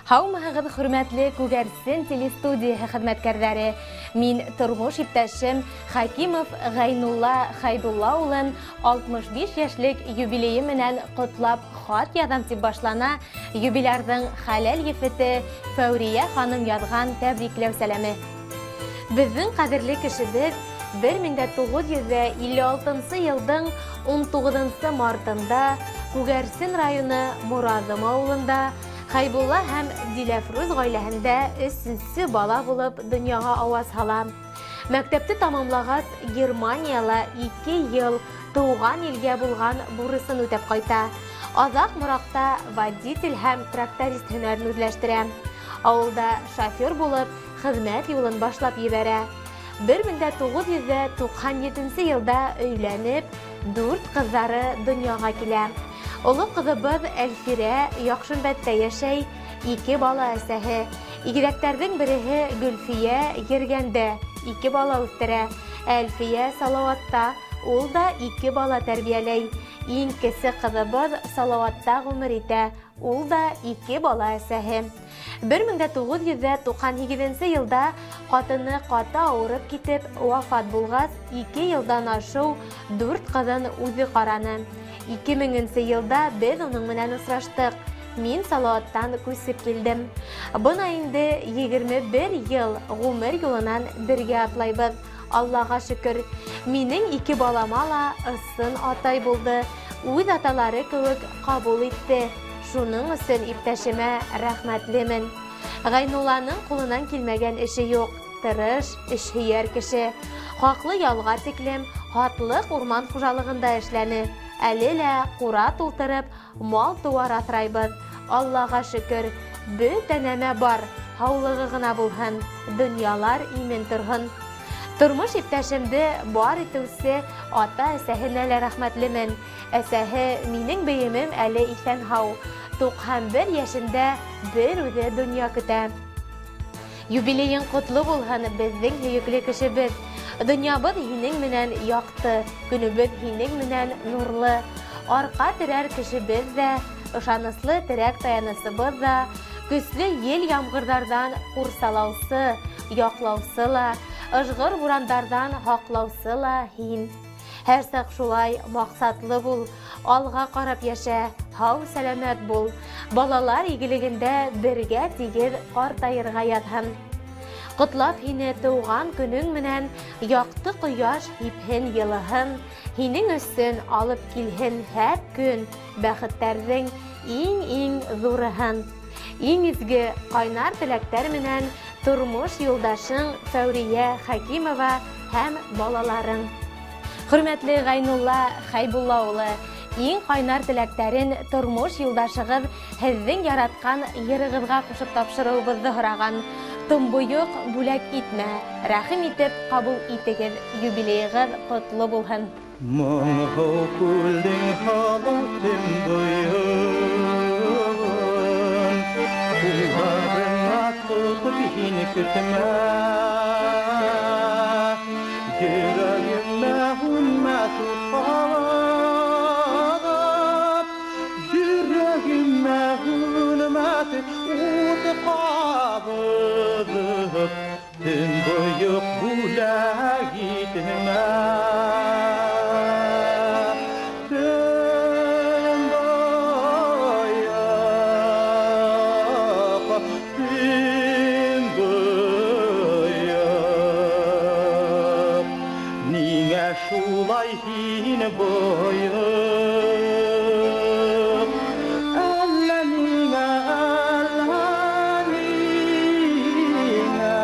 Һаумыһығыҙ, хөрмәтле Күгәрсен телестудияһы хеҙмәткәрҙәре. Мин тормош иптәшем Хәкимов Ғәйнулла Хәйбулла улын 65 йәшлек юбилейы менән ҡотлап хат яҙам, тип башлана юбилярҙың хәләл ефете Фәүриә ханым яҙған тәбрикләү сәләме. Беҙҙең ҡәҙерле кешебеҙ 1956 йылдың 19 мартында Күгәрсен районы Мораҙым ауылында Хәйбулла һәм Диләфрүз ғаиләһендә өсөнсө бала булып донъяға ауаз һала. Мәктәпте тамамлағас, Германияла 2 йыл тыуған илгә булған бурысын үтәп ҡайта. Аҙаҡ Мораҡта водитель һәм тракторист һөнәрен үҙләштерә. Ауылда шофер булып хеҙмәт юлын башлап ебәрә. 1997 йылда өйләнеп, 4 ҡыҙҙары донъяға килә. Оло ҡыҙыбыҙ Әлфирә Яҡшымбәттә йәшәй, 2 бала әсәһе. Игеҙәктәрҙең береһе Гөлфиә Ергәндә 2 бала үҫтерә. Әлфиә Салауатта, ул да 2 бала тәрбиәләй. Иң кесе ҡыҙыбыҙ Салауатта ғүмер итә, ул да 2 бала әсәһе. 1998 йылда ҡатыны ҡаты ауырып китеп вафат булғас, 2 йылдан ашыу 4 ҡыҙын үҙе ҡараны. 2000 йылда беҙ уның менән осраштыҡ. Мин Салауаттан күсеп килдем. Бына инде 21 йыл ғүмер юлынан бергә атлайбыҙ. Аллаға шөкөр, минең 2 балама ла ысын атай булды. Үҙ аталары кеүек ҡабул итте. Шуның өсөн иптәшемә рәхмәтлемен. Ғәйнулланың ҡулынан килмәгән эше юҡ. Тырыш, эшһөйәр кеше. Хаҡлы ялға тиклем һатлыҡ урман хужалығында эшләне. Әле лә ҡура тултырып, мал-тыуар аҫрайбыҙ. Аллаға шөкөр, бөтә нәмә бар, һаулығы ғына булһын, донъялар имен торһон. Тормош иптәшемде бар итеүсе ата-әсәһенә лә рәхмәтлемен. Әсәһе минең бейемем әле иҫән-һау. 91 йәшендә бер үҙе донъя көтә. Юбилейың ҡотло булһын, беҙҙең һөйөклө кешебеҙ. Донъябыҙ һинең менән яҡты, көнөбөҙ һинең менән нурлы. Арҡа терәр кешебеҙ ҙә, ышаныслы терәк таянысыбыҙ ҙа, көслө ел-ямғырҙарҙан ҡурсалаусы, яҡлаусы ла, ыжғыр бурандарҙан һаҡлаусы ла һин. Һәр саҡ шулай маҡсатлы бул, алға ҡарап йәшә, һау-сәләмәт бул. Балалар игелегендә бергә тигеҙ ҡартайырға яҙһын. Ҡотлап һине тыуған көнөң менән яҡты ҡояш һипһен йылыһын, һинең өсөн алып килһен һәр көн бәхеттәрҙең иң-иң ҙурыһын. Иң изге ҡайнар теләктәр менән тормош юлдашың Фәүриә Хәкимова һәм балаларың. Хөрмәтле Ғәйнулла Хәйбулла улы, иң ҡайнар теләктәрен тормош юлдашығыҙ һеҙҙең яратҡан йырығыҙға ҡушып тапшырыуыбыҙҙы һораған. Томбойоҡ бүләк итмә, рәхим итеп ҡабул итегеҙ, юбилейығыҙ ҡотло булһын. Моңһоу күлдең һалыу төнбойоғон, ҡулдарыңа тотоп һине көтмә. Йөрәгемә һүнмәҫ ут ҡабыҙып, йөрәгемә һүнмәҫ ут ҡабыҙып, төнбойоҡ бүләк итмә. Төнбойоҡ, төнбойоҡ, ниңә шулай һин бойоҡ? Әллә ниңә, әллә ниңә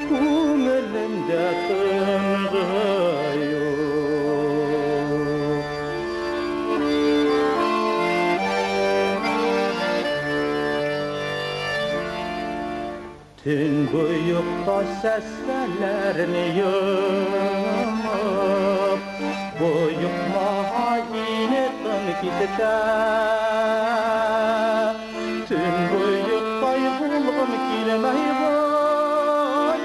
күңелемдә тынғы юҡ. Төнбойоҡта сәскәләрен йомоп, бойоҡмаһа һине тын китә. Төнбойоҡтай булғым килмәй бойоҡ,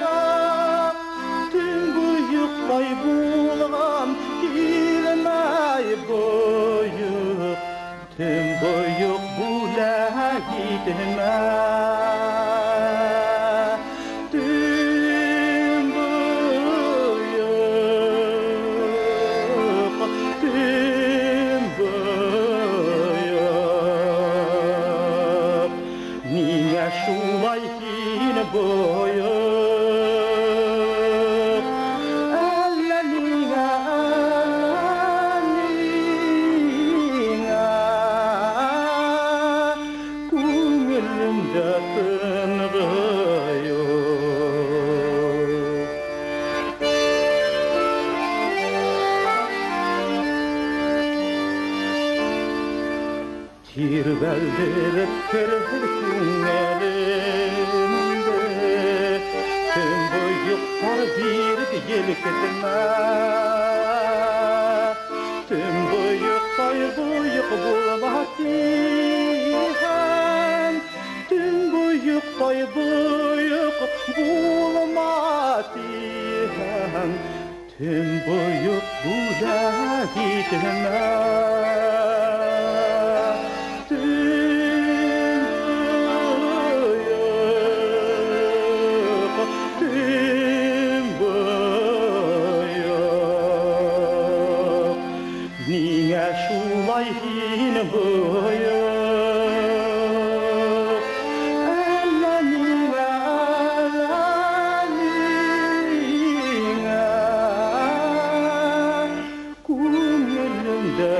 төнбойоҡтай булғым килмәй бойоҡ, төнбойоҡ бүләк итмә. Төн буйы, төн буйы, ниңә шулай һин бойоҡ? Әллә ниңә, әллә ниңә күңелемдә тынғы юҡ. Тирбәлдереп керҙе күңелемде, Төнбойоҡтар биреп елкетмә. Төнбойоҡтай бойоҡ булма тиһәң, Төнбойоҡтай бойоҡ булма тиһәң, Төнбойоҡ бүләк итмә. Төнбойоҡ, төнбойоҡ, ниңә шулай һин бойоҡ? Әллә ниңә, әллә ниңә күңелемдә